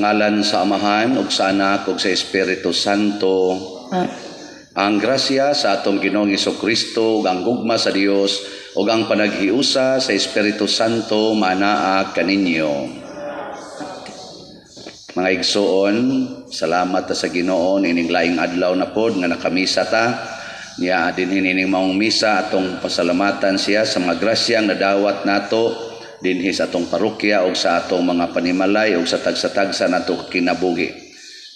Sa ngalan sa Amahan ug sa Anak ug sa Espiritu Santo. Ah. Ang grasya sa atong Ginoong Kristo ug ang gugma sa Dios ug ang panaghiusa sa Espiritu Santo manaa kaninyo. Mga igsoon, salamat ta sa Ginoo ining laing adlaw na pod nga nakamisa ta. Niya dinhi ining maong misa, atong pasalamatan siya sa mga grasyang nadawat nato dinhi sa atong parokya ug sa atong mga panimalay ug sa tagsa-tagsa nato kinabuhi.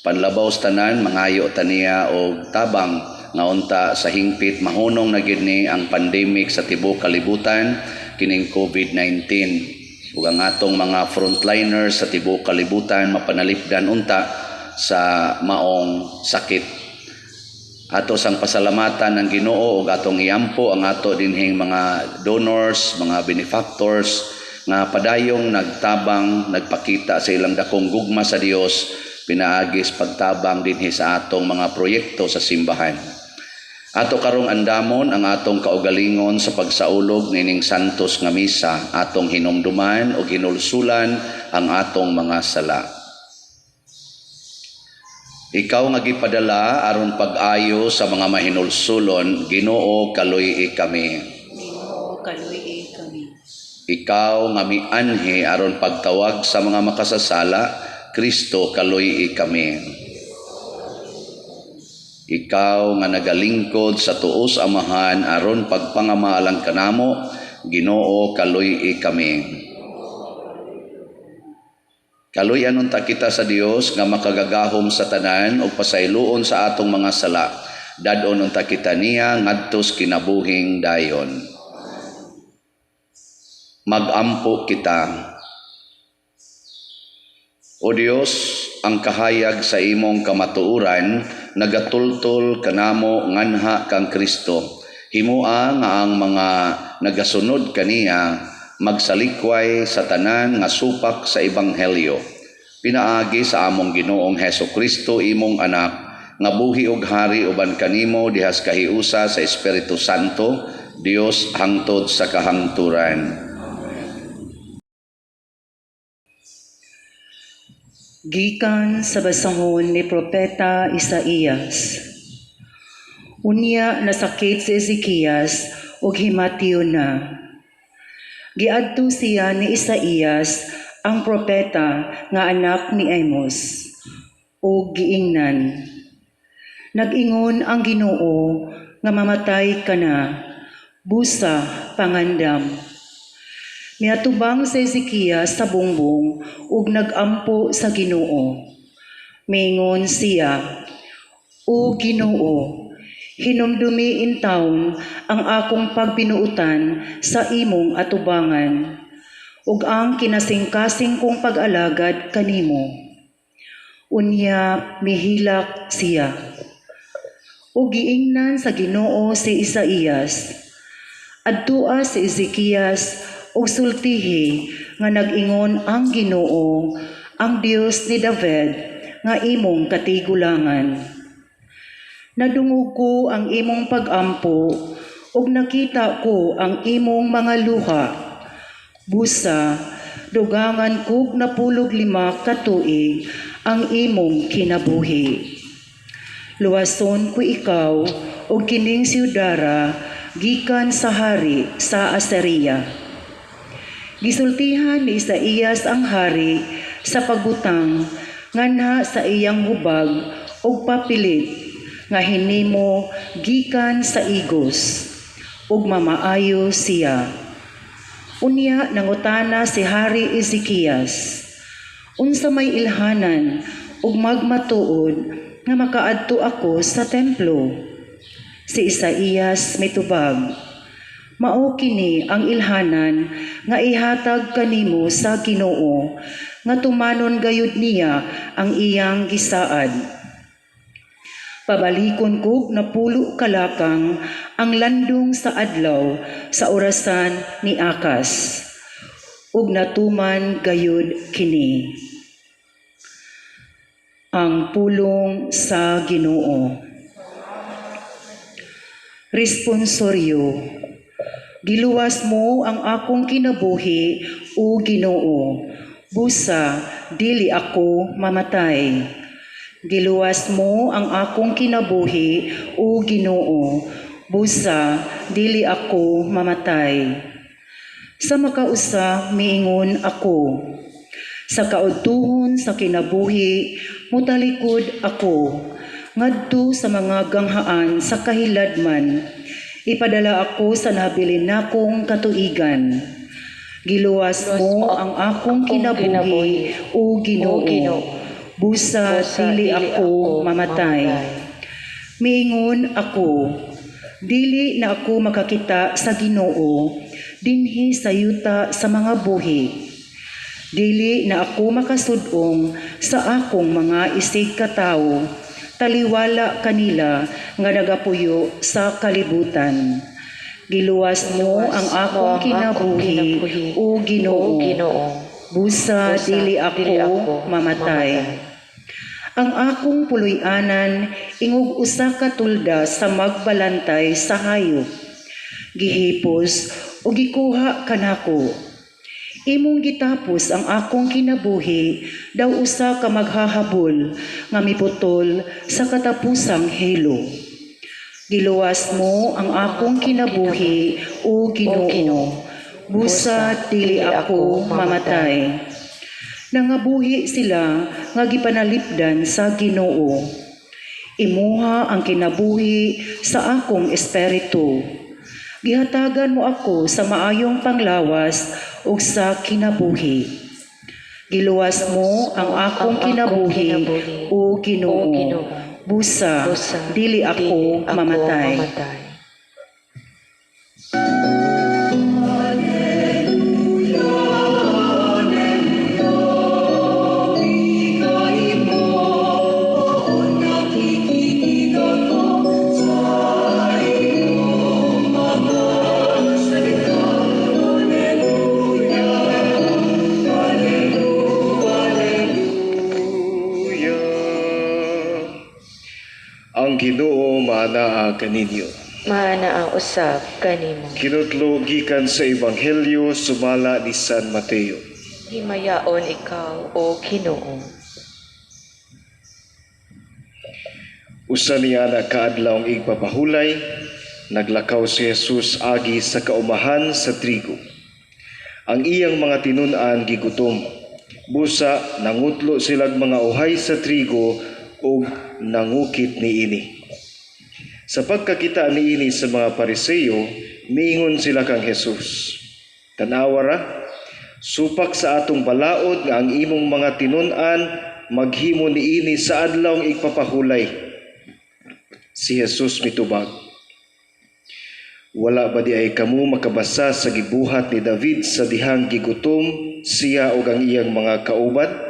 Panlabaw sa tanan, mangayo ta niya og tabang nga unta sa hingpit mahunong na gid ni ang pandemic sa tibuok kalibutan kining COVID-19 ug ang atong mga frontliners sa tibuok kalibutan mapanalipdan unta sa maong sakit. Ato sang pasalamatan ang Ginoo ug atong iampo ang ato dinhing mga donors, mga benefactors nga padayong nagtabang, nagpakita sa ilang dakong gugma sa Dios pinaagi sa pagtabang dinhi sa atong mga proyekto sa simbahan. Ato karong andamon ang atong kaugalingon sa pagsaulog nining santos nga misa, atong hinumduman ug hinulsulan ang atong mga sala. Ikaw nga gipadala aron pag-ayo sa mga mahinulsulon, Ginoo, kaluy-i kami. Ginoo, kaluy-i kami. Ikaw nga mianhi aron pagtawag sa mga makasasala, Kristo, kaluy-i kami. Ikaw nga nagalingkod sa tuos Amahan aron pagpangamaalang kanamo, Ginoo, kaluy-i kami. Kaluy-an unta kita sa Dios nga makagagahom sa tanan ug pasayloon sa atong mga sala. Dad-on unta kita niya ngadtos kinabuhing dayon. Magampo kita. O Dios, ang kahayag sa imong kamatuoran nagatultol kanamo nganha kang Kristo. Himoa nga ang mga nagasunod kaniya magsalikway sa tanan nga supak sa ebanghelyo. Pinaagi sa among Ginoong Heso Kristo, imong anak, nga buhi og hari uban kanimo dihas kahiusa sa Espiritu Santo, Dios hangtod sa kahangturan. Gikan sa basahon ni Propeta Isaías. Unya nasakit si Ezekias ug himation na. Giadto siya ni Isaías ang propeta nga anak ni Amos ug giingnan, "Nag-ingon ang Ginoo nga mamatay ka na, busa pangandam." Miatubang si Ezekias sa bungbong ug nagampo sa Ginoo. Mingon siya, "O Ginoo, hinumdumi intawon ang akong pagbinuotan sa imong atubangan ug ang kinasingkasing kong pag-alagad kanimo." Unya mihilak siya. Ug giingnan sa Ginoo si Isaías, "Adtua si Ezekias ug sultihi nga nag-ingon ang Ginoo, ang Dios ni David nga imong katigulangan. Nadungog ko ang imong pag-ampo ug nakita ko ang imong mga luha. Busa, dugangan kog 95 ka tuig ang imong kinabuhi. Luwason ko ikaw ug kining siyudara gikan sa hari sa Assyria." Gisultihan ni Isaías ang hari sa pagbutang nganha sa iyang hubag ug papilit nga hinimo gikan sa igos ug mamaayo siya. Unya nangutana si Hari Ezekias, "Unsa may ilhanan ug magmatuod nga makaadto ako sa templo?" Si Isaías mitubag, "Mao kini ang ilhanan nga ihatag kanimo sa Ginoo nga tumanon gayud niya ang iyang gisaad. Pabalikon kog 90 ka lakang ang landong sa adlaw sa orasan ni Akas." Ug natuman gayud kini. Ang pulong sa Ginoo. Responsoryo. Giluwas mo ang akong kinabuhi, o Ginoo. Busa dili ako mamatay. Giluwas mo ang akong kinabuhi, o Ginoo. Busa dili ako mamatay. Sa makausa miingon ako. Sa kaudtuhon sa kinabuhi, mutalikod ako ngadto sa mga ganghaan sa kahiladman. Ipadala ako sa nabilin nakong katuigan. Giluwas mo ang akong kinabuhi, o Ginoo. Busa dili ako mamatay. Miingon ako, dili na ako makakita sa Ginoo dinhi sa yuta sa mga buhi. Dili na ako makasudong sa akong mga isig katawo, taliwala kanila nga nagapuyo sa kalibutan. Giluwas mo ang akong kinabuhi, o Ginoo. Busa dili ako mamatay. Ang akong puloy-anan ingog usa ka tulda sa magbalantay sa hayop. Gihipos o gikuha kanako. Imong gitapos ang akong kinabuhi daw usa ka maghahabol nga miputol sa katapusang helo. Giluwas mo ang akong kinabuhi, o Ginoo. Busa dili ako mamatay. Nangabuhi sila nga gipanalipdan sa Ginoo. Imuha ang kinabuhi sa akong espiritu. Gihatagan mo ako sa maayong panglawas ug sa kinabuhi. Giluwas mo ang akong kinabuhi, o Ginoo. Busa dili ako mamatay. Hallelujah. Ang Ginoo maanaa kaninyo. Maana ang usab kanimo. Kinutlo gikan sa Ebanghelyo sumala ni San Mateo. Himayaon ikaw, o Ginoo. Usa niya na kaadlaw ang igpapahulay, naglakaw si Jesus agi sa kaumahan sa trigo. Ang iyang mga tinun-an gigutom. Busa nangutlo silag mga uhay sa trigo ug nangukit niini. Sa pagkakita niini sa mga Pariseo, miingon sila kang Jesus. Tanawa ra, supak sa atong balaod nga ang imong mga tinun-an maghimo niini sa adlawng igpapahulay. Si Jesus mitubag, wala ba di ay kamo makabasa sa gibuhat ni David sa dihang gigutom siya ug ang iyang mga kauban?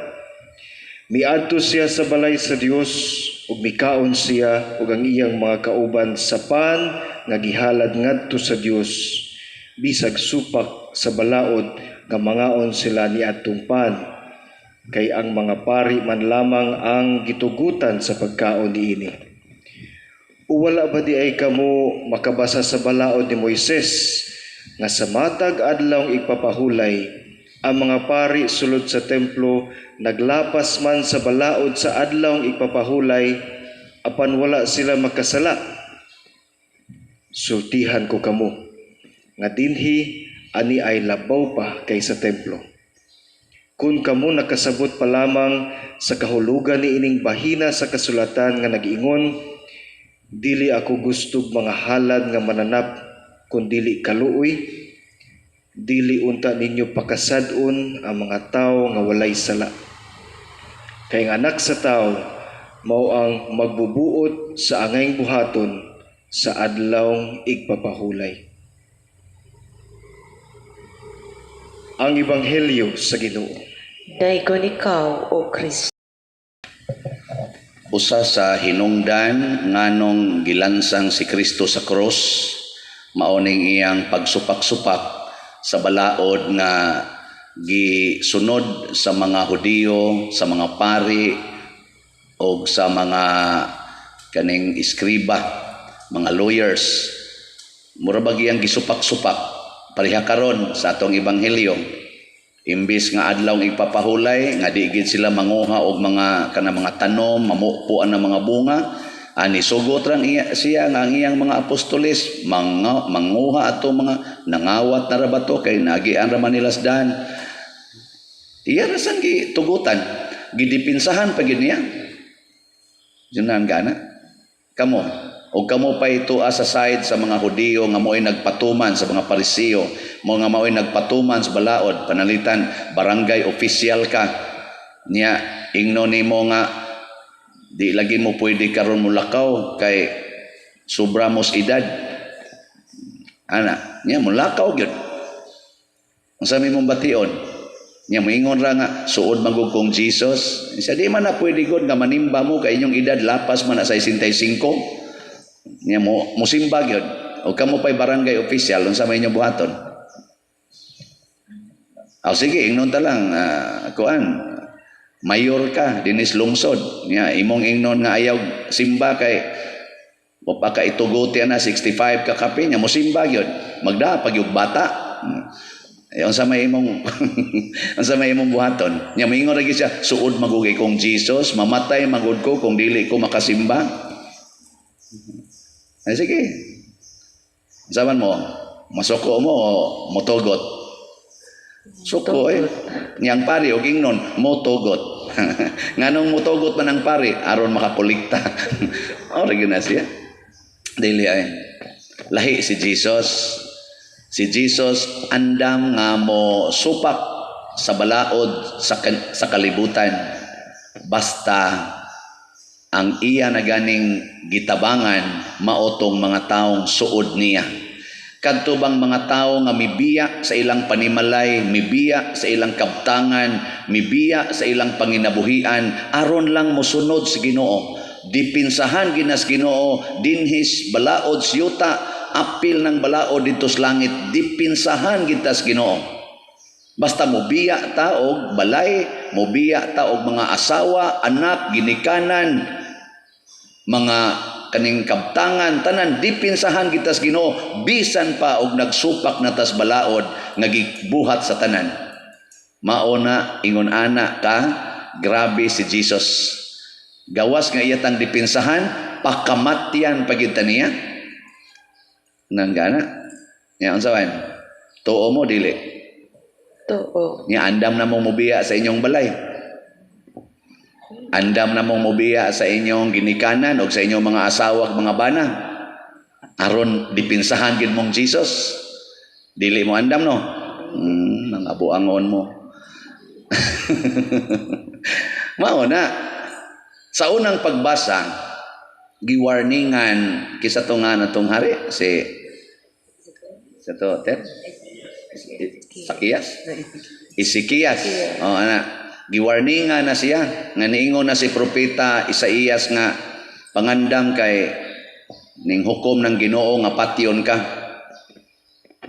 Miadto siya sa balay sa Dios ug mikaon siya ug ang iyang mga kauban sa pan nga gihalad ngadto sa Dios, bisag supak sa balaod nga mangaon sila niadtong pan, kay ang mga pari man lamang ang gitugutan sa pagkaon niini. O wala ba di ay kamo makabasa sa balaod ni Moises nga sa matag adlawng igpapahulay ang mga pari sulod sa templo naglapas man sa balaod sa adlawng igpapahulay, apan wala sila makasala? Sultihan ko kamo nga dinhi ani ay labaw pa kaysa templo. Kung kamo nakasabot pa lamang sa kahulugan niining bahina sa kasulatan nga nag-ingon, dili ako gustog mga halad nga mananap kun dili kaluoy, dili unta ninyo pakasad-on ang mga tawo nga walay sala. Kay ang anak sa tawo mao ang magbubuot sa angayng buhaton sa adlawng igpapahulay. Ang Ebanghelyo sa Ginoo. Daygon ikaw, o Kristo. Usa sa hinungdan nganong gilansang si Kristo sa krus, mao ning iyang pagsupak-supak sa balaod nga gisunod sa mga Hudiyo, sa mga pari og sa mga kaning iskriba, mga lawyers. Mura ba iyang gisupak-supak pareha karon sa atong ebanghelyo. Imbis nga adlaw ipapahulay nga di gid sila manguha og mga kana mga tanom, mamupo ang mga bunga, ani sugot rang iya, siya nga ang iyang mga apostoles mga manguha ato mga nangawat na ra ba to kay nagian ra man nila sa daan. Iya ra sang gitugutan, gidipinsahan pa gid niya. Junan gana. Kamo, o kamo pa ito sa side sa mga Hudiyo nga mo'y nagpatuman sa mga Pariseo, mga mao'y nagpatuman sa balaod, panalitan barangay official ka. Nya ingno nimo nga di lagi mo pwede karon mo lakaw kay sobra mos edad. Ana, nya mo lakaw gyud. Unsa may mong bation? Nya moingon ra nga suod man gud kong Jesus. Siya di man na pwede gud nga manimba mo kay inyong edad lapas man na sa 65. Nya mo musimba gyud. O kamo pay barangay official, unsa may inyong buhaton? O sige, ingnon ta lang, kuan, mayor ka dinis lungsod. Nya imong ingnon nga ayaw simba kay wa pa ka ituguti na 65 ka kape, nya mosimba gyud. Magda pag yung bata. Eh, unsa may imong buhaton? Nya moingon ra gyud siya, suod magugay kong Jesus, mamatay magud ko kung dili ko makasimba. Ay sige. Unsa man mo? Masuko mo o motugot? Suko eh. Niyang pari og ingnon motugot. Nganong motugot man ang pari aron makakolekta. Ora gyud na siya. Dili ay. Lahi si Jesus. Si Jesus andam nga mo supak sa balaod sa kalibutan basta ang iya na ganing gitabangan maotong mga taong suod niya. Kadto bang mga tao nga mibiya sa ilang panimalay, mibiya sa ilang kabtangan, mibiya sa ilang panginabuhian, aron lang mosunod sa Ginoo. Dipinsahan ginas Ginoo dinhis balaod siyuta, apil ng balaod didto sa langit, dipinsahan gitas Ginoo. Basta mobiya ta og balay, mobiya ta og mga asawa, anak, ginikanan, mga kaning kabtangan, tanan dipinsahan gitas Ginoo bisan pa og nagsupak na tas balaod nga gibuhat sa tanan. Mao na ingon ana ka grabe si Jesus. Gawas nga iya tang dipinsahan, pakamatyan pa gyud ta niya. Nanggana. Nya unsa man? Tuo mo dili? Tuo. Nya andam na mong mobiya sa inyong balay. Andam na mong mobiya sa inyong ginikanan o sa inyong mga asawa ug mga bana. Aron dipinsahan gid mong Jesus. Dili mo andam no? Mga buangon mo. Mao na. Sa unang pagbasa, giwarningan kisa to nga natong hari si sa to ter Sakiyas, Ezekias. Oh, ana, giwarningan na siya nga niingon na si propeta Isaías nga pangandam kay ning hukom ng Ginoo nga patyon ka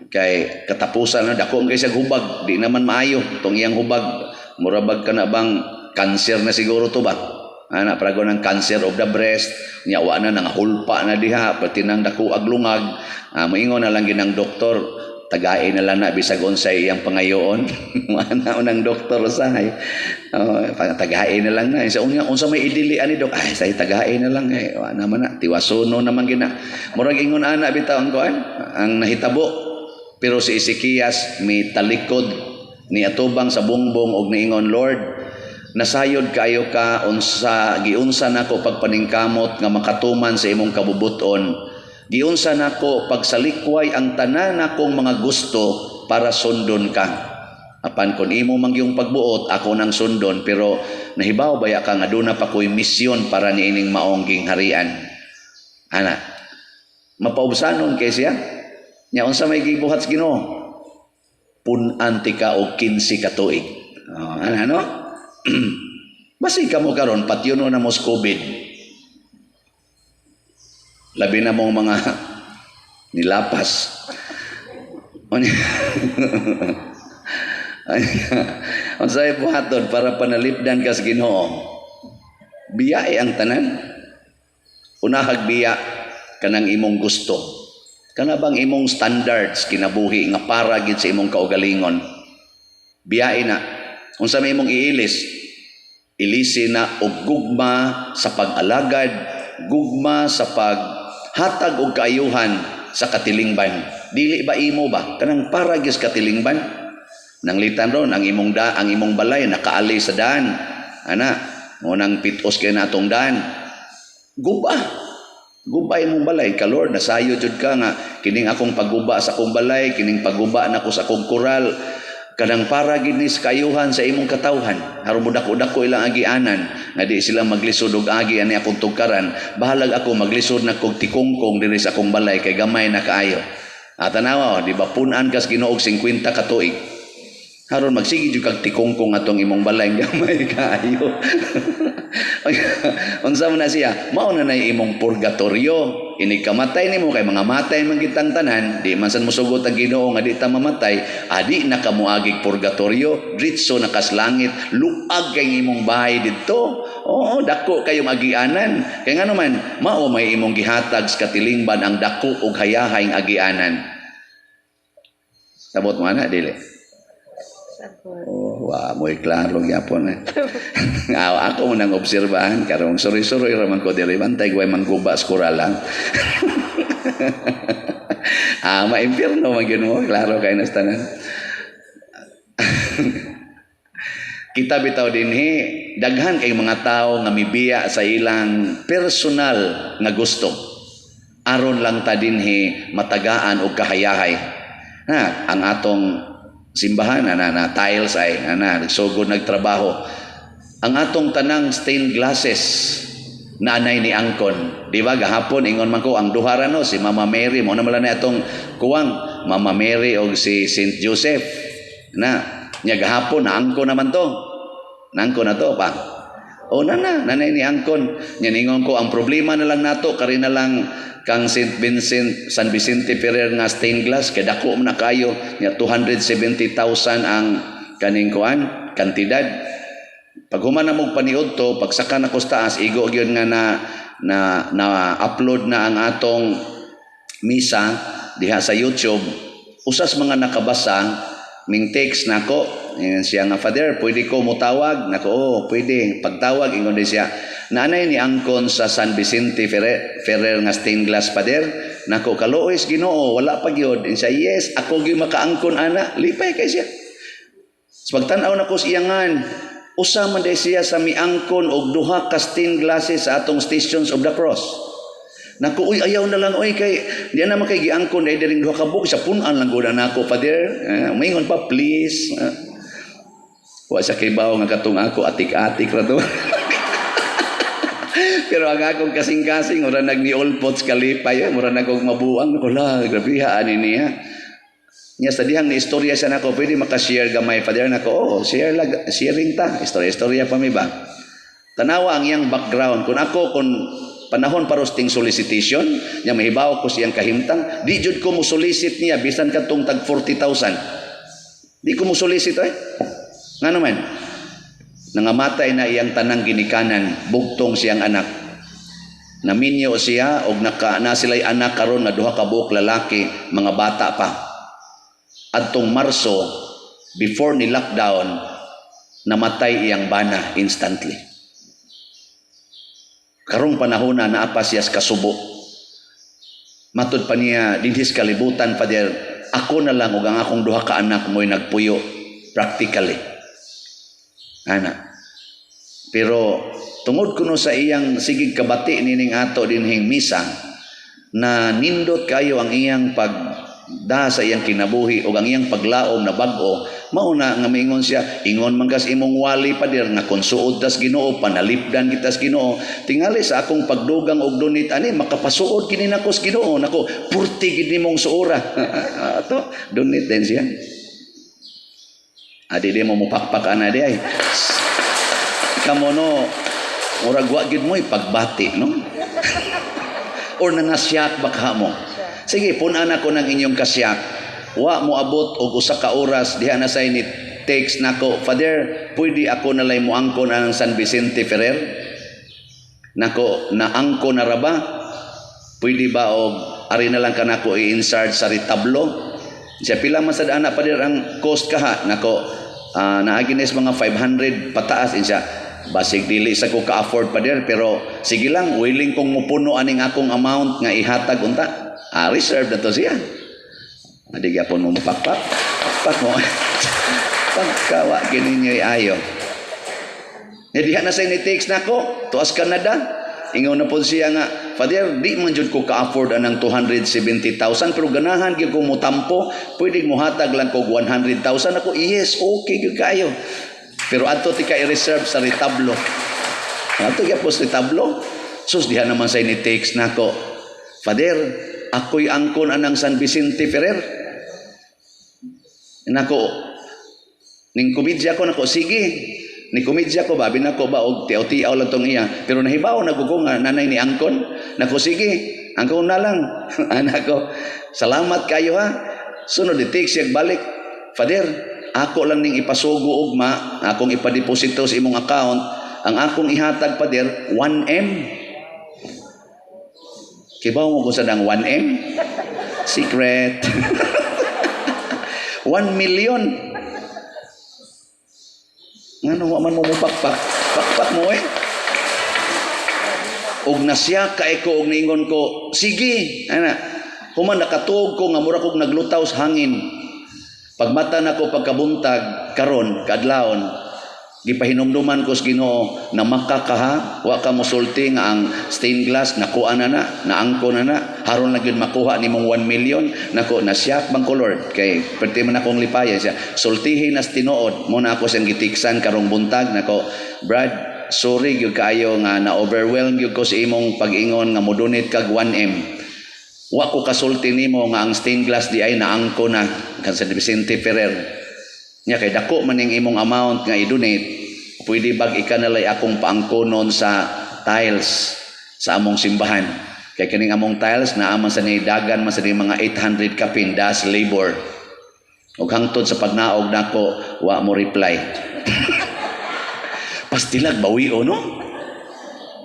kay katapusan na dako kay siya hubag, di naman maayo tong iyang hubag, mura bag ka na bang cancer na siguro to ba, ana, prago ng cancer of the breast. Nya wa na nangahulpa na diha pati nang dako ag lungag. Moingon na lang ginang doktor, tagain na lang na bisag unsay iyang pangayoon. Ana unang doktor usahay. Oh, tagain na lang na. Sa unya unsa may idili ani dok? Ay, say tagain na lang eh. Wa naman na tiwasuno naman gina. Murag ingon ana bitaw ang kuan, ang nahitabo. Pero si Ezekias may talikod ni atubang sa bungbong og niingon, "Lord, nasayod kaayo ka unsa giunsa nako pagpaningkamot nga makatuman sa imong kabubuton. Giunsa nako pagsalikway ang tanan nakong mga gusto para sundon ka. Apan kon imo man gyung pagbuot, ako nang sundon, pero nahibaw baya ka nga duna pa ko'y misyon para niining maong gingharian." Ana, mapaubsanon kay siya. Nya unsa may gibuhat sa Ginoo? Pun-an tika og 15 ka tuig. Oh, ana no? Basi kamo karon patyono na mo sa COVID. Labi na mong mga nilapas. Unsay buhaton para panalipdan ka sa Ginoo? Biyae ang tanan. Unahag biya kanang imong gusto. Kana bang imong standards kinabuhi nga para gid sa imong kaugalingon. Biyae na. Unsa may imong iilis? Ilisi na og gugma sa pag-alagad, gugma sa paghatag og kaayuhan sa katilingban. Dili ba imo ba? Kanang para gyud sa katilingban. Nanglitan ron ang imong da, ang imong balay nakaali sa daan. Ana, mo nang pitos kay natong daan. Guba. Guba imong balay ka, Lord, nasayo jud ka nga kining akong pagguba sa akong balay, kining pagguba nako sa akong kural, kanang para gid ni sa kaayuhan sa imong katawhan. Aron mo dako-dako ilang agianan nga di sila maglisod og agi ani akong tugkaran. Bahalag ako maglisod na kog tikongkong diri sa akong balay kay gamay na kaayo. At tanawa, di ba pun-an kas Ginoo og 50 ka tuig. Haron magsige jud kag tikongkong atong imong balay, gamay kaayo. Unsa man na siya? Mao na nay imong purgatorio. Inig kamatay nimo kay mga matay man kitang tanan, di man san mosugot ang Ginoo nga di ta mamatay, adi na ka moagig purgatorio, diretso na kas langit, luag kay imong bahay didto. Oo, dako kayong agianan. Kay ngano man, mao may imong gihatag sa katilingban ang dako og hayahay agianan. Sabot mo ana, dili? Sabot. Oh, wa mo'y klaro gyapon eh. Ah, ako mo nang obserbahan karong suri-suri ra man ko diri, bantay way mangguba sa kuralan. Ah, maimpierno man gyud mo, klaro kay nas tanan. Kita bitaw dinhi daghan kay mga tawo nga mibiya sa ilang personal nga gusto. Aron lang ta dinhi matagaan og kahayahay. Na, ang atong simbahan na, na tiles ay na nagsugod nagtrabaho. Ang atong tanang stained glasses na anay ni angkon. Di ba gahapon ingon man ko ang duha ra, no, si Mama Mary mo na man na atong kuwang Mama Mary og si Saint Joseph. Na nya gahapon na angkon naman to. Nangkon na to pa. O na na, nanay ni angkon. Nya ningon ko ang problema na lang nato kari na lang kang Saint Vincent, San Vicente Ferrer nga stained glass kay dako man na kayo nya, 270,000 ang kaning kuan kantidad. Pag human na mong paniud to, pagsaka na ko sa taas, igo gyud nga na na na upload na ang atong misa diha sa YouTube. Usas mga nakabasa ming text nako. Ingon siya nga, "Father, pwede ko mutawag?" Nako, "Oh, pwede." Pagtawag, ingon din siya, "Nanay ni angkon sa San Vicente Ferrer nga stained glass, Father." Nako, "Kaluoy sa Ginoo, wala pa gyud." Ingon siya, "Yes, ako gyud makaangkon ana." Lipay kay siya. Sa pagtan-aw nako sa iyangan, usa man day siya sa miangkon og duha ka stained glasses sa atong Stations of the Cross. Naku, "Uy, ayaw na lang, uy, kay, di na man kay giangkon, ay diring duha ka buok, sa punan lang gud nako, Father." Maingon pa, "Please." Wa sa kibaw nga katong ako, atik-atik ra to. Pero ang akong kasing-kasing, mura nagniulpot sa kalipay, eh, mura nagog mabuang, naku la, grabe ani niya. Nya sa dihang ni istorya siya nako, "Pwede maka-share gamay, Father?" Nako, "Oh, share lag, sharing ta, istorya-istorya pa mi ba." Tanawa ang iyang background. Kung ako, kung panahon parosting solicitation, nya mahibaw ko siyang kahimtang, di jud ko mo solicit niya bisan katong tag 40,000. Di ko mo solicit eh. Ngano man? Nangamatay na iyang tanang ginikanan, bugtong siyang anak. Naminyo siya og naka na sila'y anak karon nga duha ka buok lalaki, mga bata pa. Adtong Marso, before ni lockdown, namatay iyang bana instantly. Karong panahon na naa pa siya sa kasubo. Matud pa niya, "Dinhi sa kalibutan, Father, ako na lang ug ang akong duha ka anak mo'y nagpuyo practically." Ana. Pero tungod kuno sa iyang sigig kabati nining ato dinhing misa, na nindot kayo ang iyang pagda sa iyang kinabuhi o ang iyang paglaom na bag-o, mao na nga maingon siya, "Ingon man kas imong wali, Pader, nga kung suod tas Ginoo, panalipdan kita sa Ginoo. Tingali sa akong pagdugang og donate ani, makapasuod kini nako sa Ginoo." Nako, "Purti gid nimong suora." Ato donate din siya. Adi di mo mupakpak ana di ay. Kamo no, murag wa gid mo pagbati, no? Or nangasyak baka mo. Sige, punan ako ng inyong kasyak. Wa mo abot og usa ka oras diha na say ni text nako, "Father, pwede ako nalay mo angkon ang San Vicente Ferrer?" Nako, "Naangko na ra ba? Pwede ba og ari na lang kanako i-insert sa retablo?" Siya, "Pila man sad ana, Father, ang cost kaha?" Nako, Naagi ni mga 500 pataas siya. Basig dili sa ko ka-afford pa dir, pero sige lang, willing kong mupuno aning akong amount nga ihatag unta. Reserve na to siya. Adi gyapon mo mapakpak. Pakpak mo. Pagkawa gini ninyo ayo. Nya diha na sa ni-text nako, tuas Canada. Ingon na po siya nga, "Father, di man jud ko ka-afford anang 270,000, pero ganahan gyud ko motampo, pwede mohatag lang ko 100,000." Ako, "Yes, okay gyud kayo. Pero adto ti ka i-reserve sa retablo." Adto gyud sa retablo. Sus, diha naman sa ni-text nako, "Father, ako'y angkon anang San Vicente Ferrer." Nako, ning komedya ko nako, sige. Ni komedya ko ba, binako ba, og tiaw-tiaw lang tong iya. Pero nahibaw na ko nga nanay ni angkon. Nako, sige, angkon na lang. Anak ko, salamat kayo ha. Sunod, di-text siya balik. "Father, ako lang ning ipasugo ugma, akong ipadeposito sa imong account. Ang akong ihatag, Father, 1M." Kibaw mo kung sa dang 1M? Secret. 1 million. Ngano wa man mo mupakpak? Pakpak mo eh. Og nasya kay ko og niingon ko, sige, ana. Human nakatuog ko nga mura kog naglutaw sa hangin. Pagmata nako pagkabuntag karon kaadlawon, gipahinumduman ko sa Ginoo na makakaha wa ka mosulti nga ang stained glass nakuha na na, naangko na na, haron lang gyud makuha nimong 1 million. Nako, nasyak bang ko, Lord, kay perti man akong lipayan siya. Sultihin nas tinuod mo na ako siyang gitiksan karong buntag. Nako, "Brad, sorry gyud kaayo nga na overwhelm gyud ko sa imong pag-ingon nga mo-donate kag 1M. Wa ko kasulti nimo nga ang stained glass di ay naangko na kan sa Vicente Ferrer. Nya kay dako man ning imong amount nga i-donate, pwede bag ikanalay akong paangkonon sa tiles sa among simbahan? Kay kining among tiles naa man sa ni dagan man sa ni mga 800 kapin das labor." Ug hangtod sa pagnaog nako, wa mo reply. Pastilag bawion, no?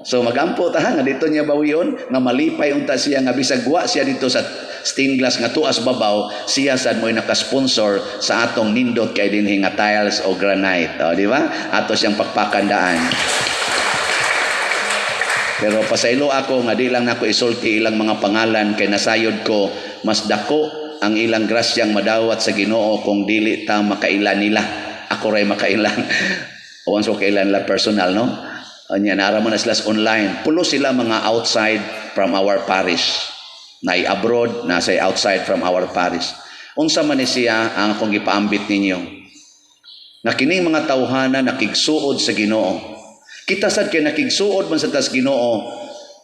So magampo ta ha, nga dito niya bawion, nga malipay unta siya nga bisag wa siya dito sa stained glass nga tuas babaw, siya sad mo'y nakasponsor sa atong nindot kay dinhi nga tiles o granite. O, di ba? Ato siyang pakpakandaan. Pero pasaylo ako nga di lang nako isulti ilang mga pangalan kay nasayod ko mas dako ang ilang grasyang madawat sa Ginoo kung dili ta makaila nila. Ako ray makaila. Once ko kailan la personal, no? Anya nara man na sila sa online. Pulo sila mga outside from our parish. Na abroad, nasa outside from our parish. Unsa man ni siya ang akong gipaambit ninyo? Na kining mga tawhana nakigsuod sa Ginoo. Kita sad kay nakigsuod man sa tas Ginoo,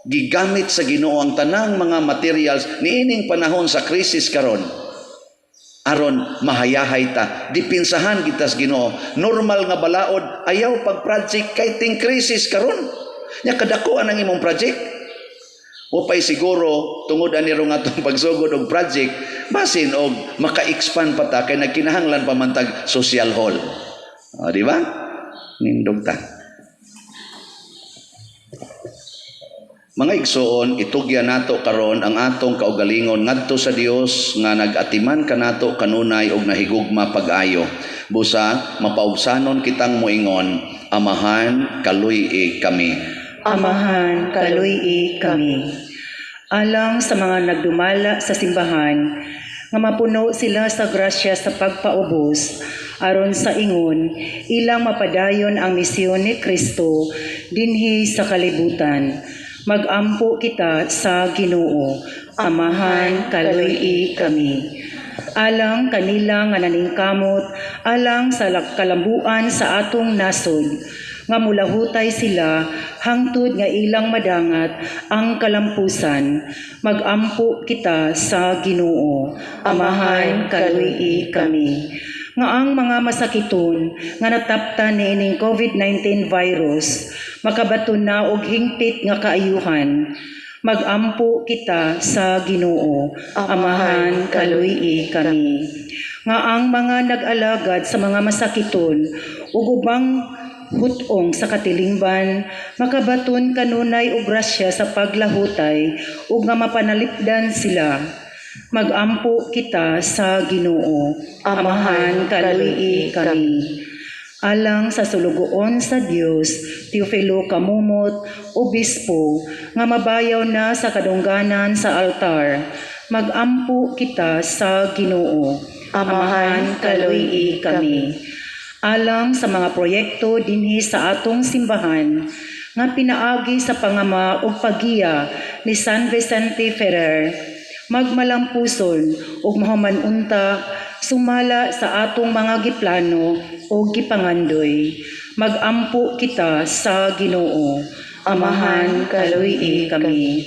gigamit sa Ginoo ang tanang mga materials niining panahon sa krisis karon aron mahayahay ta, dipinsahan kita sa Ginoo. Normal nga balaod, ayaw pag project kay ting krisis karon. Nya kadako ang imong project. Upay siguro tungod ani ro nga atong pagsugod og project, basin og maka-expand pa ta kay nagkinahanglan pa man tag social hall. O, di ba? Nindog ta. Mga igsoon, itugyan nato karon ang atong kaugalingon ngadto sa Dios nga nag-atiman kanato kanunay og nahigugma pag-ayo. Busa mapaubsanon kitang moingon, "Amahan, kaluy-i kami." Amahan, kaluy-i kami. Alang sa mga nagdumala sa simbahan, nga mapuno sila sa grasya sa pagpaubos, aron sa ingon, ilang mapadayon ang misyon ni Kristo dinhi sa kalibutan. Magampo kita sa Ginoo. Amahan, kaluy-i kami. Alang kanila nga naningkamot, alang sa kalambuan sa atong nasod, nga mulahutay sila hangtod nga ilang madangat ang kalampusan. Magampo kita sa Ginoo. Amahan, kaluy-i kami. Nga ang mga masakiton nga nataptan niining COVID-19 virus makabaton na og hingpit nga kaayuhan. Magampo kita sa Ginoo. Amahan, kaluy-i kami. Nga ang mga nag-alagad sa mga masakiton ug ubang hutong sa katilingban makabaton kanunay og grasya sa paglahutay ug nga mapanalipdan sila. Magampo kita sa Ginoo. Amahan, kaluy-i kami. Alang sa sulugoon sa Dios, Teofilo Camomot, Obispo, nga mabayaw na sa kadungganan sa altar, magampo kita sa Ginoo. Amahan, kaluy-i kami. Alang sa mga proyekto dinhi sa atong simbahan nga pinaagi sa pangama ug paggiya ni San Vicente Ferrer, magmalampuson ug mahuman unta sumala sa atong mga giplano ug gipangandoy. Magampo kita sa Ginoo. Amahan, kaluy-i kami.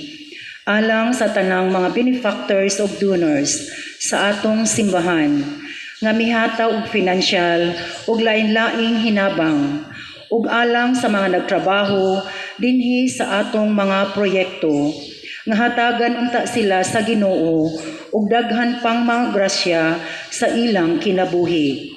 Alang sa tanang mga benefactors ug donors sa atong simbahan nga mihataw og pinansyal ug lain-laing hinabang ug alang sa mga nagtrabaho dinhi sa atong mga proyekto nga hatagan unta sila sa Ginoo ug daghan pang mga grasya sa ilang kinabuhi.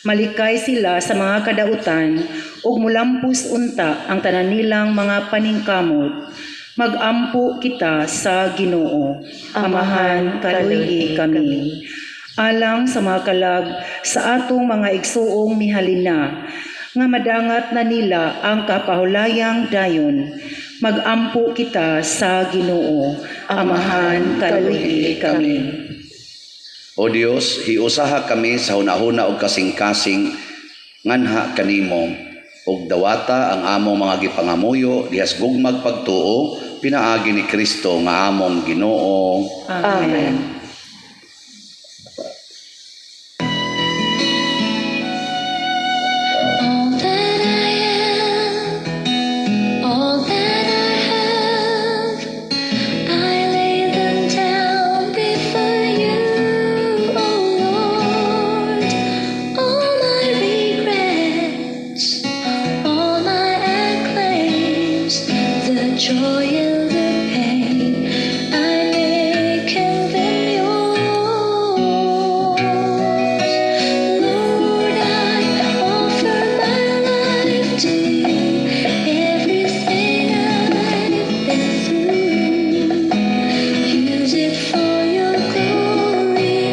Malikay sila sa mga kadautan ug mulampos unta ang tanan nilang mga paningkamot. Magampo kita sa Ginoo. Amahan, kaluy-i kami. Alang sa mga kalag sa atong mga igsuong mihalin na, nga madangat na nila ang kapahulayang dayon. Magampo kita sa Ginoo. Amahan, kaluy-i kami. O Dios, hiusaha kami sa hunahuna og kasing-kasing nganha kanimo ug dawata ang among mga gipangamuyo dihas gugmag pagtuo pinaagi ni Kristo nga among Ginoo. Amen. All that I am, all that I have, I lay them down before you, O Lord. All my regrets, all my acclaims, the joy and the pain, I make them yours. Lord, I offer my life to you, everything I've been through. Use it for your glory.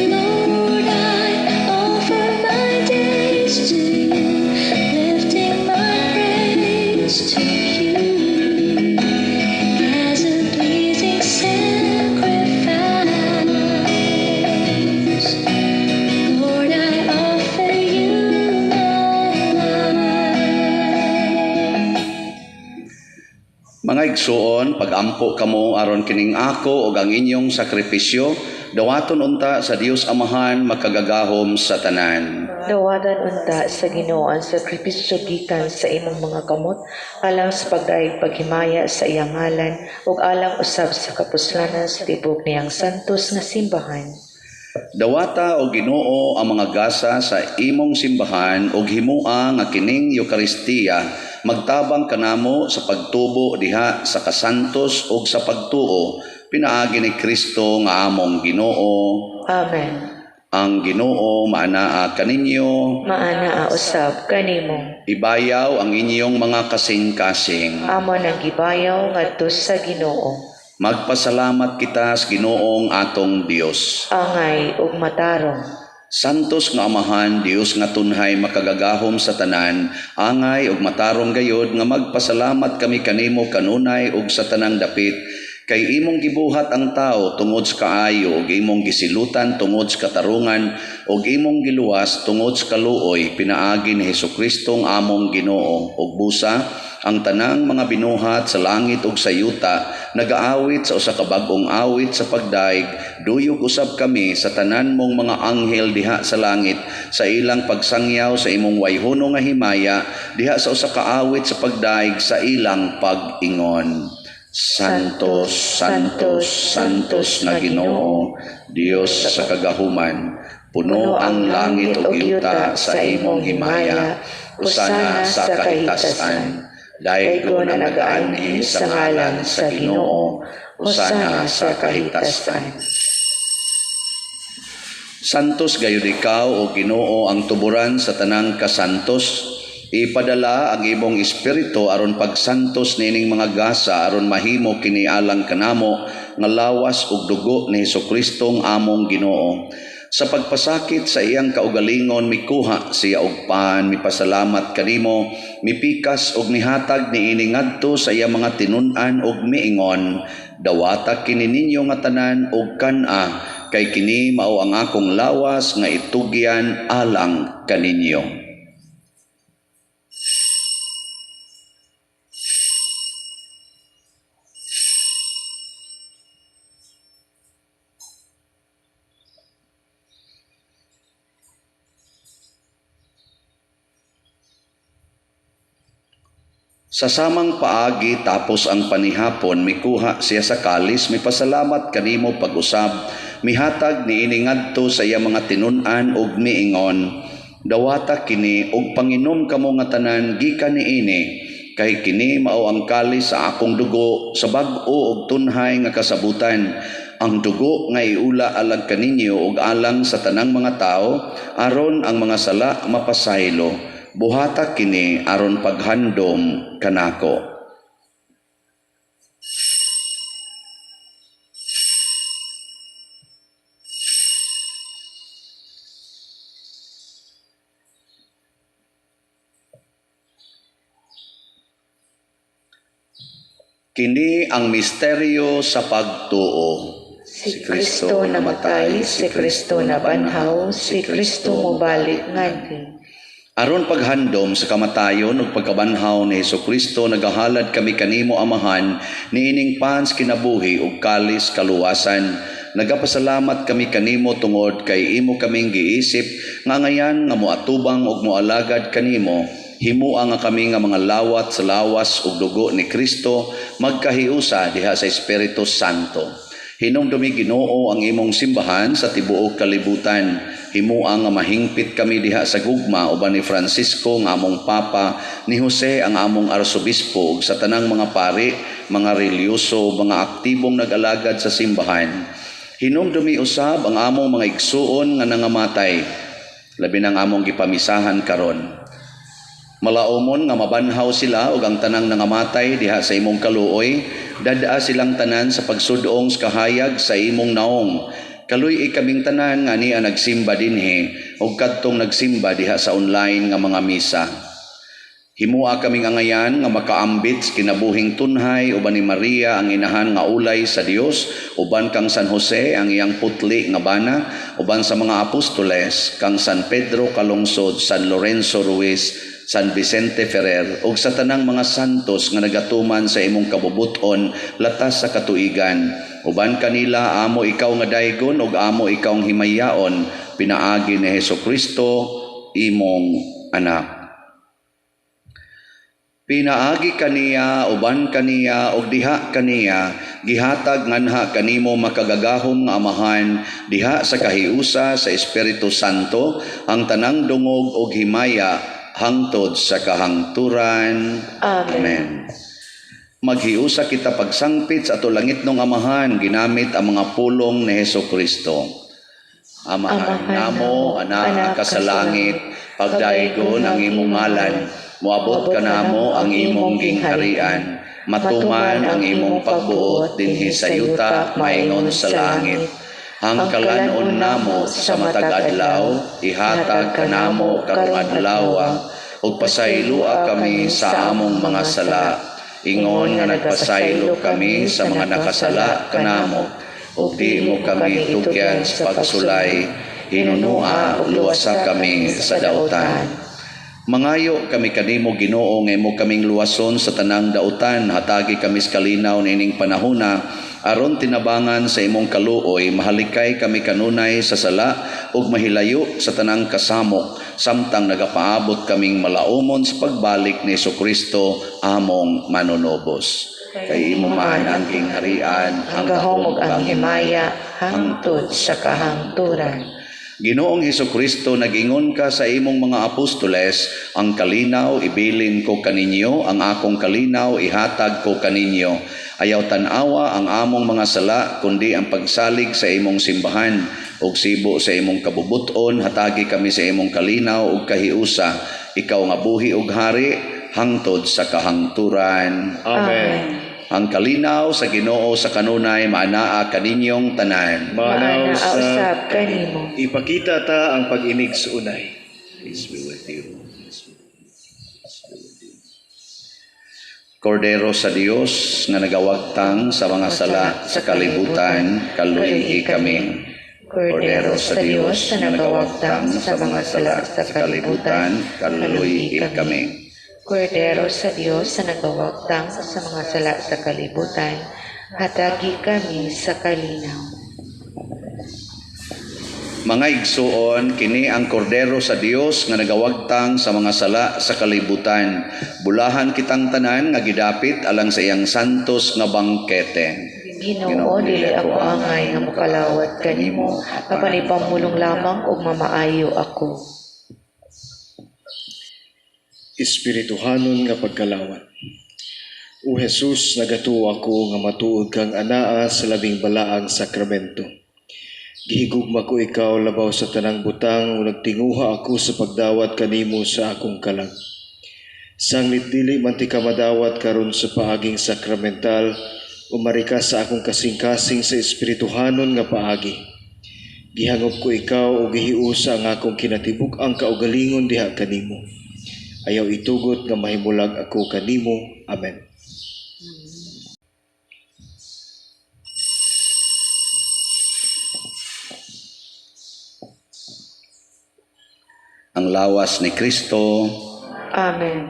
Lord, I offer my days to you, lifting my praise to you as a pleasing sacrifice. Lord, I offer you my life. Mga igsuon, pagampo kamo aron kining ako ug ang inyong sakripisyo dawaton unta sa Dios Amahan makagagahom sa tanan. Dawatan unta sa Ginoo ang sakripisyo gikan sa imong mga kamot alang sa pagdayeg paghimaya sa iyang ngalan ug alang usab sa kapuslanan sa tibok niyang santos nga simbahan. Dawata o Ginoo ang mga gasa sa imong simbahan ug himua nga kining Eukaristiya magtabang kanamo sa pagtubo diha sa kasantos ug sa pagtuo pinaagi ni Kristo nga among Ginoo. Amen. Ang Ginoo maanaa kaninyo. Maanaa usab kanimo. Ibayaw ang inyong mga kasing-kasing. Amo nang gibayaw ngadto sa Ginoo. Magpasalamat kita sa Ginoong atong Dios. Angay ug matarong. Santos nga Amahan, Dios nga tunhay makagagahom sa tanan, angay ug matarong gayod nga magpasalamat kami kanimo kanunay ug sa tanang dapit, kay imong gibuhat ang tao tungod sa kaayo ug imong gisilutan tungod sa katarungan ug imong giluwas tungod sa kaluoy pinaagi ni Hesukristo among Ginoo. Ug busa ang tanang mga binuhat sa langit ug sa yuta nagaawit sa usa ka bag-ong awit sa pagdaig, duyog usab kami sa tanan mong mga anghel diha sa langit sa ilang pagsangyaw sa imong wayhono nga himaya diha sa usa ka awit sa pagdaig sa ilang pag-ingon. Santos, Santos, Santos nga Ginoo, Dios sa kagahuman, puno ang langit ug yuta sa imong himaya. Hosana sa kahitasan. Daygon ang nagaanhi sa ngalan sa Ginoo. Hosana sa kahitasan. Santos gayud ikaw o Ginoo, ang tuburan sa tanang kasantos. Ipadala ang imong espiritu aron pagsantos niining mga gasa aron mahimo kini alang kanamo nga lawas ug dugo ni Hesukristong among Ginoo. Sa pagpasakit sa iyang kaugalingon, mikuha siya og pan, mipasalamat kanimo, mipikas og mihatag niini ngadto sa iyang mga tinun-an og miingon, dawata kini ninyo nga tanan og kan-a, kay kini mao ang akong lawas nga itugyan alang kaninyo. Sa samang paagi tapos ang panihapon, mikuha siya sa kalis, mipasalamat kanimo pag-usab, mihatag niini ngadto sa iya mga tinun-an ug miingon, dawata kini ug panginom kamo nga tanan gikan niini, kay kini mao ang kalis sa akong dugo sa bag-o ug tunhay nga kasabutan, ang dugo nga iula alang kaninyo ug alang sa tanang mga tawo aron ang mga sala mapasaylo. Buhata kini aron paghandom kanako. Kini ang misteryo sa pagtuo. Si Kristo namatay, si Kristo nabanhaw, si Kristo mobalik nganhi. Aron paghandom sa kamatayon ug pagkabanhaw ni Hesukristo, nagahalad kami kanimo Amahan niining pans kinabuhi ug kalis kaluwasan. Nagapasalamat kami kanimo tungod kay imo kaming giisip nga ngayan nga moatubang ug moalagad kanimo. Himua nga kami nga mga lawat sa lawas ug dugo ni Kristo magkahiusa diha sa Espiritu Santo. Hinumdumi Ginoo ang imong simbahan sa tibuok kalibutan. Himua nga mahingpit kami diha sa gugma uban ni Francisco nga among Papa, ni Jose ang among Arsobispo ug sa tanang mga pari, mga relihiyoso, mga aktibong nag-alagad sa simbahan. Hinumdumi usab ang among mga igsuon nga nangamatay, labi nang among gipamisahan karon. Malaomon nga mabanhaw sila ug ang tanang nangamatay diha sa imong kaluoy, dadaa silang tanan sa pagsudong sa kahayag sa imong naong. Kaluy-i kaming tanan nga niya nagsimba dinhi ug kadtong nagsimba diha sa online nga mga misa. Himua kaming angayan nga makaambit sa kinabuhing tunhay uban ni Maria ang inahan nga ulay sa Dios, uban kang San Jose ang iyang putli nga bana, uban sa mga apostoles kang San Pedro Calungsod, San Lorenzo Ruiz, San Vicente Ferrer ug sa tanang mga santos nga nagatuman sa imong kabubuton latas sa katuigan. Uban kanila amo ikaw nga daygon ug amo ikaw ang himayaon pinaagi ni Hesukristo imong anak. Pinaagi kaniya, uban kaniya, ug diha kaniya, gihatag nganha kanimo makagagahom nga Amahan, diha sa kahiusa sa Espiritu Santo, ang tanang dungog ug himaya hangtod sa kahangturan. Amen. Amen. Maghiusa kita pagsangpit sa ato langitnong Amahan, ginamit ang mga pulong ni Hesukristo. Amahan namo, anaa ka sa langit, pagdaygon ang imong ngalan, moabot ka namo ang imong gingharian, matuman ang imong pagbuot dinhi sa yuta maingon sa langit. Ang kalan-on namo sa matag adlaw, ihatag kanamo karong adlaw, ug pasayloa kami sa among mga sala, ingon nga nagpasaylo kami sa mga nakasala kanamo, ug di mo kami tugyan sa pagsulay, hinunua luwasa kami sa dautan. Mangayo kami kanimo Ginoo nga imo kaming luwason sa tanang dautan, hatagi kami sa kalinaw niining panahona aron tinabangan sa imong kaluoy, mahalikay kami kanunay sa sala ug mahilayo sa tanang kasamok samtang nagapaabot kaming malaumon sa pagbalik ni Hesukristo among manunobos. Kay imo man ang gingharian, ang gahom ug ang himaya hangtod sa kahangturan. Ginoong Hesukristo, nag-ingon ka sa imong mga apostoles, ang kalinaw ibilin ko kaninyo, ang akong kalinaw ihatag ko kaninyo. Ayaw tan-awa ang among mga sala, kundi ang pagsalig sa imong simbahan. Ug sibo sa imong kabubuton, hatagi kami sa imong kalinaw ug kahiusa. Ikaw nga buhi ug hari, hangtod sa kahangturan. Amen. Ang kalinaw sa Ginoo sa kanunay maanaa kaninyong tanan. Maanaa Maanaa usab kanimo. Ipakita ta ang pag-inig sa unay. Peace be with you. Peace be with you. Kordero sa Dios nga nagawagtang sa mga sala sa kalibutan, kaluy-i kami. Kordero sa Dios nga nagawagtang sa mga sala sa kalibutan, kaluy-i kami. Kordero sa Dios nga nagawagtang sa mga sala sa kalibutan, hatagi kami sa kalinaw. Mga igsuon, kini ang kordero sa Dios nga nagawagtang sa mga sala sa kalibutan. Bulahan kitang tanan nga gidapit alang sa iyang santos nga bangkete. Ginoo, dili ako angay nga mokalawat kanimo, apan ipamulong lamang ug mamaayo ako. Espirituhanon nga pagkalawat. O Jesus, nagatuo ako nga matuod kang anaa sa labing balaang sakramento. Gihigugma ko ikaw labaw sa tanang butang ug nagtinguha ako sa pagdawat kanimo sa akong kalag. Sanglit dili man tika madawat karon sa paaging sakramental, umari ka sa akong kasing-kasing sa espirituhanon nga paagi. Gihangop ko ikaw ug gihiusa ang akong kinatibuk-ang kaugalingon diha kanimo. Ayaw itugot nga mahimulag ako kanimo. Amen. Ang lawas ni Kristo. Amen.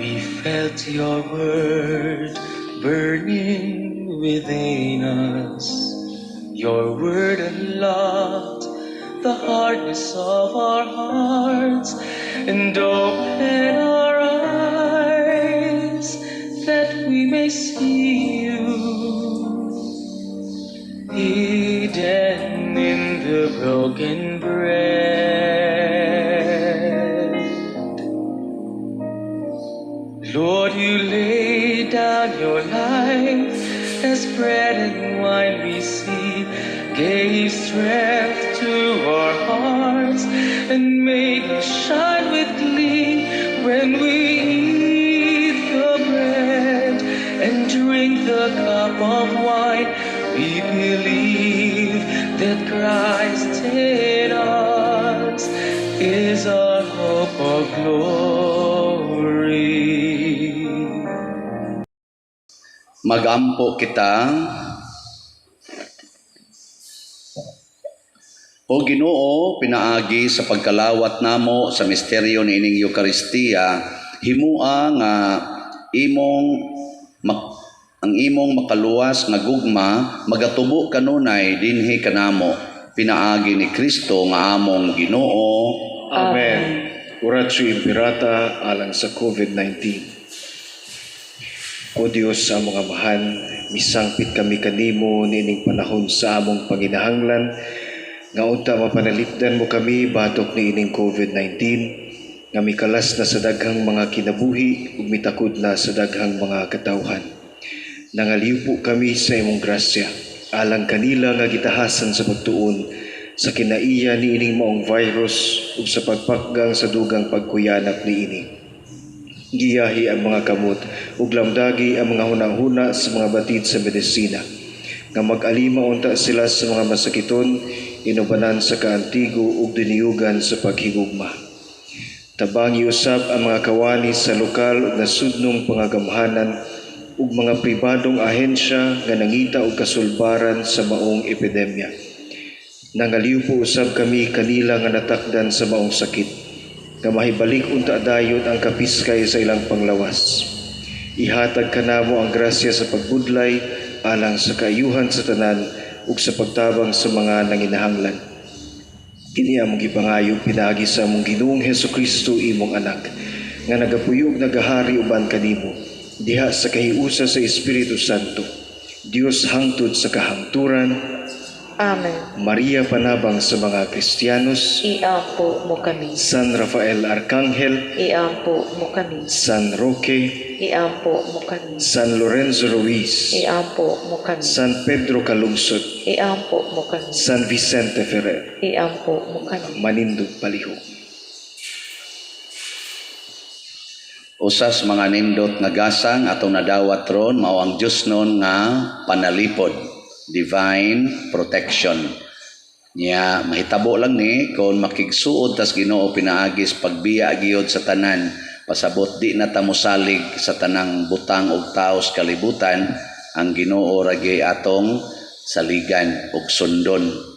We felt your word burning within us. Your word unlocked the hardness of our hearts and opened our eyes that we may see you hidden in the broken bread. Lord, you laid down your life as bread and wine we see, gave strength to our hearts and made us shine with glee when we eat the bread and drink the cup of wine. We believe that Christ in us is our hope of glory. Magampo kita. O Ginoo, pinaagi sa pagkalawat namo sa misteryo niining Eukaristiya, himua nga imong ang imong makaluwas nga gugma magatubo kanunay dinhi kanamo, pinaagi ni Kristo nga among Ginoo. Amen. Oratio Imperata alang sa COVID-19. O Dios, among Amahan, misangpit kami kanimo niining panahon sa among panginahanglan nga unta mapanalipdan mo kami batok niining COVID-19 nga mikalas na sa daghang mga kinabuhi ug mitakod na sa daghang mga katawhan. Nangaliw kami sa imong grasya alang kanila nga gitahasan sa pagtuon sa kinaiya niining maong virus ug sa pagpakgang sa dugang pagkuyanap niini. Giyahi ang mga kamot ug lamdagi ang mga hunahuna sa mga batid sa medisina nga mag-alima unta sila sa mga masakiton, inubanan sa kaantigo ug diniyugan sa paghigugma. Tabangi usab ang mga kawani sa lokal ug nasudnong pangagamhanan ug mga pribadong ahensya nga nangita og kasulbaran sa maong epidemya. Nangaliw po usab kami kanila nga natakdan sa maong sakit, nga mahibalik unta dayon ang kapiskay sa ilang panglawas. Ihatag kanamo ang grasya sa pagbudlay alang sa kaayuhan sa tanan ug sa pagtabang sa mga nanginahanglan. Kini among gipangayo pinaagi sa among Ginoong Hesukristo, imong anak, nga nagapuyo ug nagahari uban kanimo diha sa kahiusa sa Espiritu Santo, Dios hangtod sa kahangturan. Amen. Maria, panabang sa mga Kristiyanos, Iampo mo kami. San Rafael Arcangel, Iampo mo kami. San Roque, Iampo mo kami. San Lorenzo Ruiz, Iampo mo kami. San Pedro Calungsod, Iampo mo kami. San Vicente Ferrer, Iampo mo kami. Manindog palihog. Usas mga nindot nga gasang atong nadawat ron mao ang Diyosnon nga panalipod, divine protection. Nya mahitabo lang ni kung makigsuod tas Ginoo pinaagis pagbiya gyud sa tanan, pasabot di na ta mosalig sa tanang butang og taos kalibutan, ang Ginoo ra gyud atong saligan ug sundon.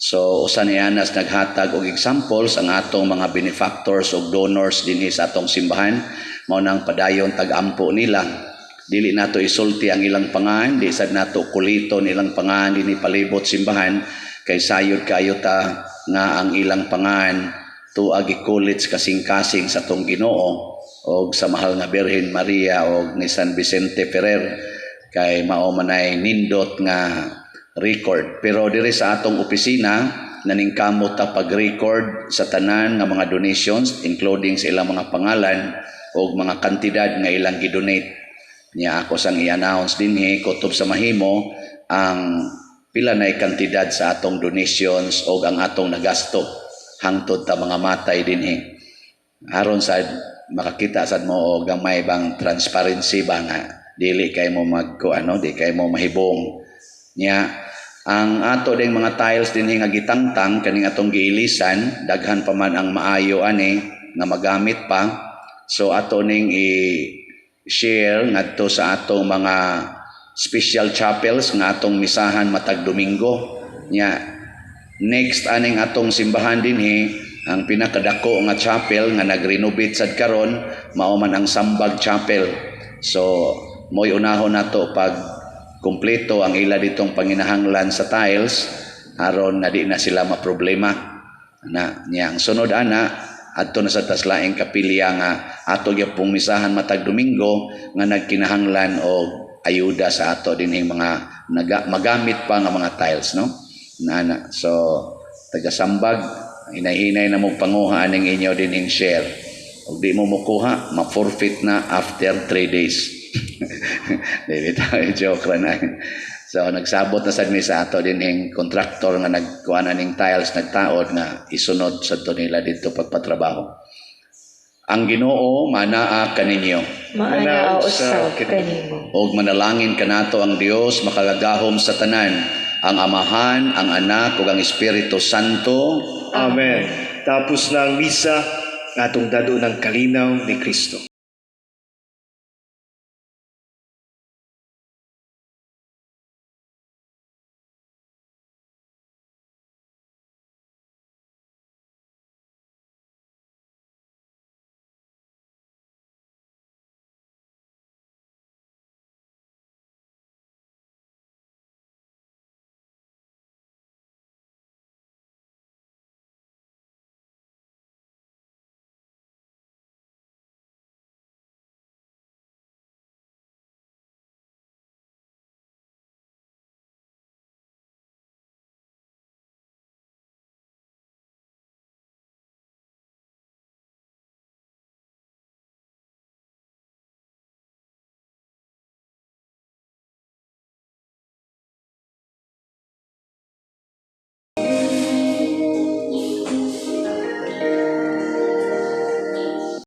So usa ni anas naghatag og examples ang atong mga benefactors ug donors dinhi sa atong simbahan, mao nang padayon tag-ampo nila. Dili nato isulti ang ilang pangan, di sad nato kuliton ilang pangan dinhi palibot simbahan kay sayod kaayo ta nga ang ilang pangan tuag gikulit sa kasing-kasing sa atong Ginoo og sa mahal nga Birhen Maria og ni San Vicente Ferrer kay mao manay nindot nga record. Pero diri sa atong opisina, naningkamot ta pag-record sa tanan nga mga donations, including sa ilang mga pangalan o mga kantidad nga ilang gidonate. Nya ako sang i-announce dinhi kutob sa mahimo ang pila na kantidad sa atong donations o ang atong nagasto hangtod ta mga matay dinhi. Aron sad makakita sad mo og gamay bang transparency ba nga dili kay mo magko ano, di kay mo mahibong. Nya ang ato ding mga tiles dinhi nga gitangtang kaning atong giilisan, daghan pa man ang maayo ani nga magamit pa. So ato ning i-share ngadto sa atong mga special chapels nga atong misahan matag Domingo. Nya next aning atong simbahan dinhi, ang pinakadako nga chapel nga nagrenovate sad karon mao man ang Sambag Chapel. So mo'y unahon nato pag kumpleto ang ila ditong panginahanglan sa tiles aron na di na sila maproblema na. Niya ang sunod ana, adto na sa taslaing kapilya nga ato gyapong misahan matag Domingo nga nagkinahanglan og ayuda sa ato dinhing mga magamit pa nga mga tiles, no, nana. So taga Sambag, hinay-hinay na mo panguha aning inyo dinhing share. Ug di mo mokuha, ma-forfeit na after 3 days. Dili tayo, joke ra na. So nagsabot na sad mi sa ato dinhing contractor nga nagkuha na ning tiles, nagtaod nga isunod sa to nila dito pagpatrabaho. Ang Ginoo manaa kaninyo. Maanaa usab kanimo. Og manalangin kanato ang Dios makagagahom sa tanan, ang Amahan, ang Anak ug ang Espiritu Santo. Amen. Tapos na ang misa, atong dad-on ang kalinaw ni Kristo.